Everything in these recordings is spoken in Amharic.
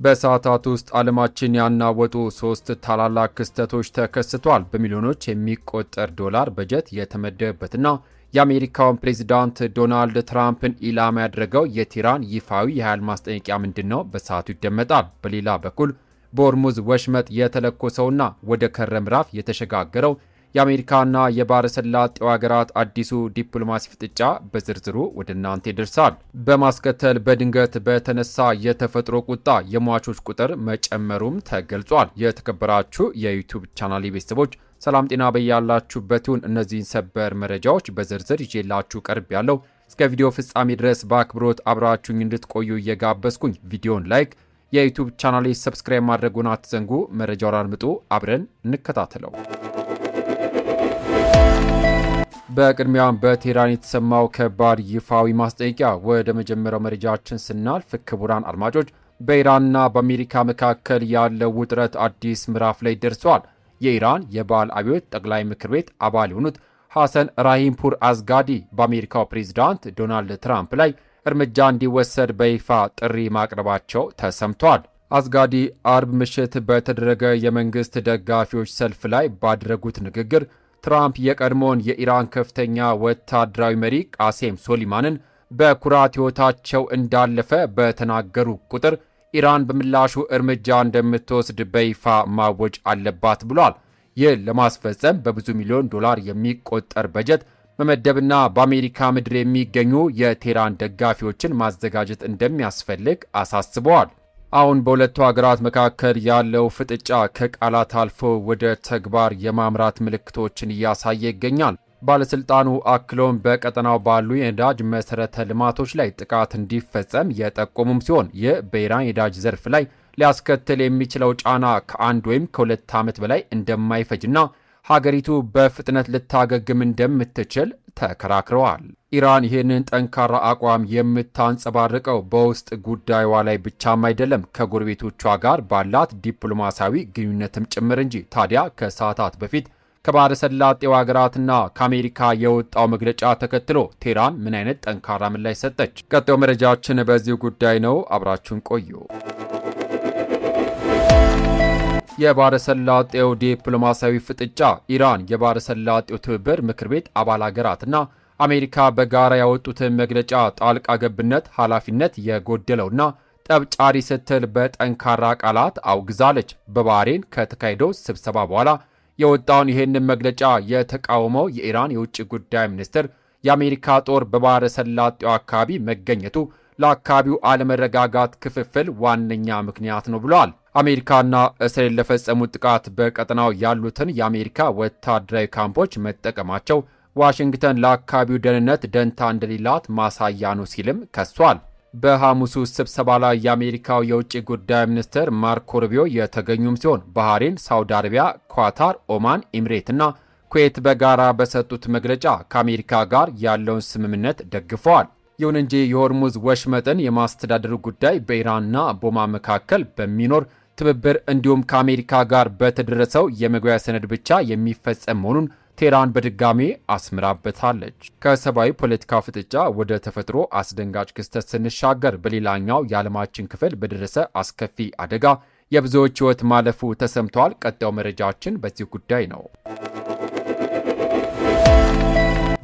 በሰዓታት ውስጥ ዓለማችን ያናወጡ ሶስት ታላላቅ ክስተቶች ተከስቷል። በሚሊዮኖች የሚቆጠር ዶላር በጀት የተመደበበትና የአሜሪካውን ፕሬዚዳንት ዶናልድ ትራምፕን ኢላማ ያደረገው የቴህራን ይፋዊ የኃይል ማስጠንቀቂያ ምንድን ነው? በሰዓቱ ይደመጣል። በሌላ በኩል በሆርሙዝ ወሽመጥ የተለኮሰውና ወደ ከረ ምዕራፍ የተሸጋገረው የአሜሪካና የባሕረ ሰላጤው ሀገራት አዲሱ ዲፕሎማሲ ፍጥጫ በዝርዝሩ ወደ እናንተ ይደርሳል። በማስከተል በድንገት በተነሳ የተፈጥሮ ቁጣ የሟቾች ቁጥር መጨመሩም ተገልጿል። የተከበራችሁ የ YouTube ቻናል ቤተሰቦች፣ ሰላም ጤና በያላችሁበት ይሁን። እነዚህን ሰበር መረጃዎች በዝርዝር ይዤላችሁ ቀርቤያለሁ፣ እስከ ቪዲዮ ፍጻሜ ድረስ በአክብሮት አብራችሁኝ እንድትቆዩ እየጋበዝኩኝ፣ ቪዲዮን like፣ የ YouTube ቻናሌ subscribe ማድረጉን አትዘንጉ። መረጃውን አድምጡ፣ አብረን እንከታተለው። በቅድሚያም በቴህራን የተሰማው ከባድ ይፋዊ ማስጠንቀቂያ። ወደ መጀመሪያው መረጃችን ስናልፍ፣ ክቡራን አድማጮች፣ በኢራንና በአሜሪካ መካከል ያለው ውጥረት አዲስ ምዕራፍ ላይ ደርሷል። የኢራን የባህል አብዮት ጠቅላይ ምክር ቤት አባል የሆኑት ሐሰን ራሂምፑር አዝጋዲ በአሜሪካው ፕሬዚዳንት ዶናልድ ትራምፕ ላይ እርምጃ እንዲወሰድ በይፋ ጥሪ ማቅረባቸው ተሰምቷል። አዝጋዲ አርብ ምሽት በተደረገ የመንግስት ደጋፊዎች ሰልፍ ላይ ባደረጉት ንግግር ትራምፕ የቀድሞውን የኢራን ከፍተኛ ወታደራዊ መሪ ቃሴም ሶሊማንን በኩራት ሕይወታቸው እንዳለፈ በተናገሩ ቁጥር ኢራን በምላሹ እርምጃ እንደምትወስድ በይፋ ማወጅ አለባት ብሏል። ይህ ለማስፈጸም በብዙ ሚሊዮን ዶላር የሚቆጠር በጀት መመደብና በአሜሪካ ምድር የሚገኙ የቴህራን ደጋፊዎችን ማዘጋጀት እንደሚያስፈልግ አሳስበዋል። አሁን በሁለቱ ሀገራት መካከል ያለው ፍጥጫ ከቃላት አልፎ ወደ ተግባር የማምራት ምልክቶችን እያሳየ ይገኛል። ባለስልጣኑ አክለውም በቀጠናው ባሉ የነዳጅ መሰረተ ልማቶች ላይ ጥቃት እንዲፈጸም የጠቆሙም ሲሆን፣ ይህ በኢራን የነዳጅ ዘርፍ ላይ ሊያስከትል የሚችለው ጫና ከ1 ወይም ከ2 ዓመት በላይ እንደማይፈጅና ሀገሪቱ በፍጥነት ልታገግም እንደምትችል ተከራክረዋል። ኢራን ይህንን ጠንካራ አቋም የምታንጸባርቀው በውስጥ ጉዳይዋ ላይ ብቻም አይደለም፣ ከጎረቤቶቿ ጋር ባላት ዲፕሎማሲያዊ ግንኙነትም ጭምር እንጂ። ታዲያ ከሰዓታት በፊት ከባሕረ ሰላጤው ሀገራትና ከአሜሪካ የወጣው መግለጫ ተከትሎ ቴህራን ምን አይነት ጠንካራ ምላሽ ሰጠች? ቀጣዩ መረጃችን በዚሁ ጉዳይ ነው። አብራችሁን ቆዩ። የባሕረ ሰላጤው ዲፕሎማሲያዊ ፍጥጫ። ኢራን የባሕረ ሰላጤው ትብብር ምክር ቤት አባል ሀገራትና አሜሪካ በጋራ ያወጡትን መግለጫ ጣልቃ ገብነት፣ ኃላፊነት የጎደለውና ጠብጫሪ ስትል በጠንካራ ቃላት አውግዛለች። በባህሬን ከተካሄደው ስብሰባ በኋላ የወጣውን ይህንን መግለጫ የተቃወመው የኢራን የውጭ ጉዳይ ሚኒስትር የአሜሪካ ጦር በባሕረ ሰላጤው አካባቢ መገኘቱ ለአካባቢው አለመረጋጋት ክፍፍል ዋነኛ ምክንያት ነው ብለዋል። አሜሪካና እስራኤል ለፈጸሙት ጥቃት በቀጠናው ያሉትን የአሜሪካ ወታደራዊ ካምፖች መጠቀማቸው ዋሽንግተን ለአካባቢው ደህንነት ደንታ እንደሌላት ማሳያ ነው ሲልም ከሷል። በሐሙሱ ስብሰባ ላይ የአሜሪካው የውጭ ጉዳይ ሚኒስትር ማርኮ ሩቢዮ የተገኙም ሲሆን፣ ባህሬን፣ ሳውዲ አረቢያ፣ ኳታር፣ ኦማን፣ ኤሚሬትና ኩዌት በጋራ በሰጡት መግለጫ ከአሜሪካ ጋር ያለውን ስምምነት ደግፈዋል። ይሁን እንጂ የሆርሙዝ ወሽመጥን የማስተዳደሩ ጉዳይ በኢራንና በኦማን መካከል በሚኖር ትብብር እንዲሁም ከአሜሪካ ጋር በተደረሰው የመግቢያ ሰነድ ብቻ የሚፈጸም መሆኑን ቴህራን በድጋሜ አስምራበታለች። ከሰብአዊ ፖለቲካ ፍጥጫ ወደ ተፈጥሮ አስደንጋጭ ክስተት ስንሻገር፣ በሌላኛው የዓለማችን ክፍል በደረሰ አስከፊ አደጋ የብዙዎች ሕይወት ማለፉ ተሰምቷል። ቀጣዩ መረጃችን በዚህ ጉዳይ ነው።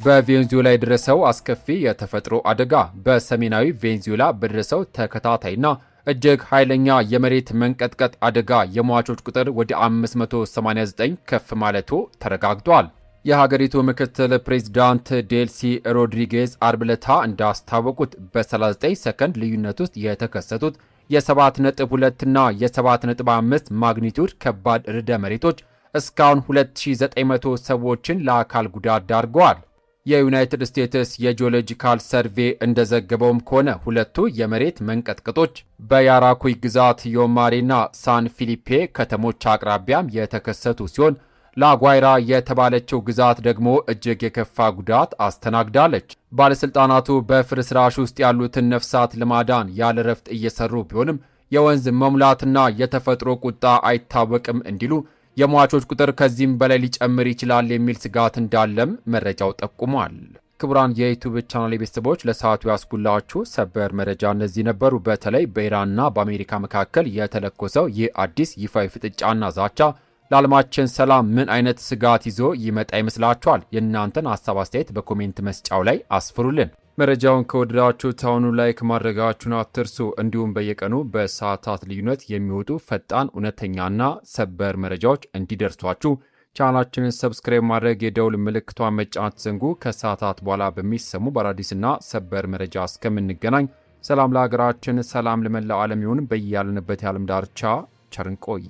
በቬንዙዌላ የደረሰው አስከፊ የተፈጥሮ አደጋ። በሰሜናዊ ቬንዙዌላ በደረሰው ተከታታይና እጅግ ኃይለኛ የመሬት መንቀጥቀጥ አደጋ የሟቾች ቁጥር ወደ 589 ከፍ ማለቱ ተረጋግጧል። የሀገሪቱ ምክትል ፕሬዚዳንት ዴልሲ ሮድሪጌዝ አርብ ዕለት እንዳስታወቁት፣ በ39 ሰከንድ ልዩነት ውስጥ የተከሰቱት የ7.2 እና የ7.5 magnitude ከባድ ርዕደ መሬቶች እስካሁን 2900 ሰዎችን ለአካል ጉዳት ዳርገዋል። የዩናይትድ ስቴትስ የ Geological Survey እንደዘገበውም ከሆነ ሁለቱ የመሬት መንቀጥቀጦች በያራኩይ ግዛት ዮማሬና ሳን ፊሊፔ ከተሞች አቅራቢያም የተከሰቱ ሲሆን፣ ላጓይራ የተባለችው ግዛት ደግሞ እጅግ የከፋ ጉዳት አስተናግዳለች። ባለሥልጣናቱ በፍርስራሽ ውስጥ ያሉትን ነፍሳት ለማዳን ያለ ረፍት እየሰሩ ቢሆንም፣ የወንዝ መሙላትና የተፈጥሮ ቁጣ አይታወቅም እንዲሉ የሟቾች ቁጥር ከዚህም በላይ ሊጨምር ይችላል የሚል ስጋት እንዳለም መረጃው ጠቁሟል። ክቡራን የ YouTube channel ቤተሰቦች፣ ለሰዓቱ ያስኩላችሁ ሰበር መረጃ እነዚህ ነበሩ። በተለይ በኢራንና በአሜሪካ መካከል የተለኮሰው ይህ አዲስ ይፋዊ ፍጥጫና ዛቻ ለዓለማችን ሰላም ምን አይነት ስጋት ይዞ ይመጣ ይመስላችኋል? የእናንተን ሀሳብ አስተያየት በ comment መስጫው ላይ አስፍሩልን። መረጃውን ከወደዳችሁት አሁኑ like ማድረጋችሁን አትርሱ። እንዲሁም በየቀኑ በሰዓታት ልዩነት የሚወጡ ፈጣን፣ እውነተኛና ሰበር መረጃዎች እንዲደርሷችሁ ቻናላችንን subscribe ማድረግ፣ የደውል ምልክቷን መጫን አትዘንጉ። ከሰዓታት በኋላ በሚሰሙ በአዳዲስና ሰበር መረጃ እስከምንገናኝ ሰላም ለሀገራችን፣ ሰላም ለመላው ዓለም ይሁን። በያለንበት የዓለም ዳርቻ ቸር እንቆይ።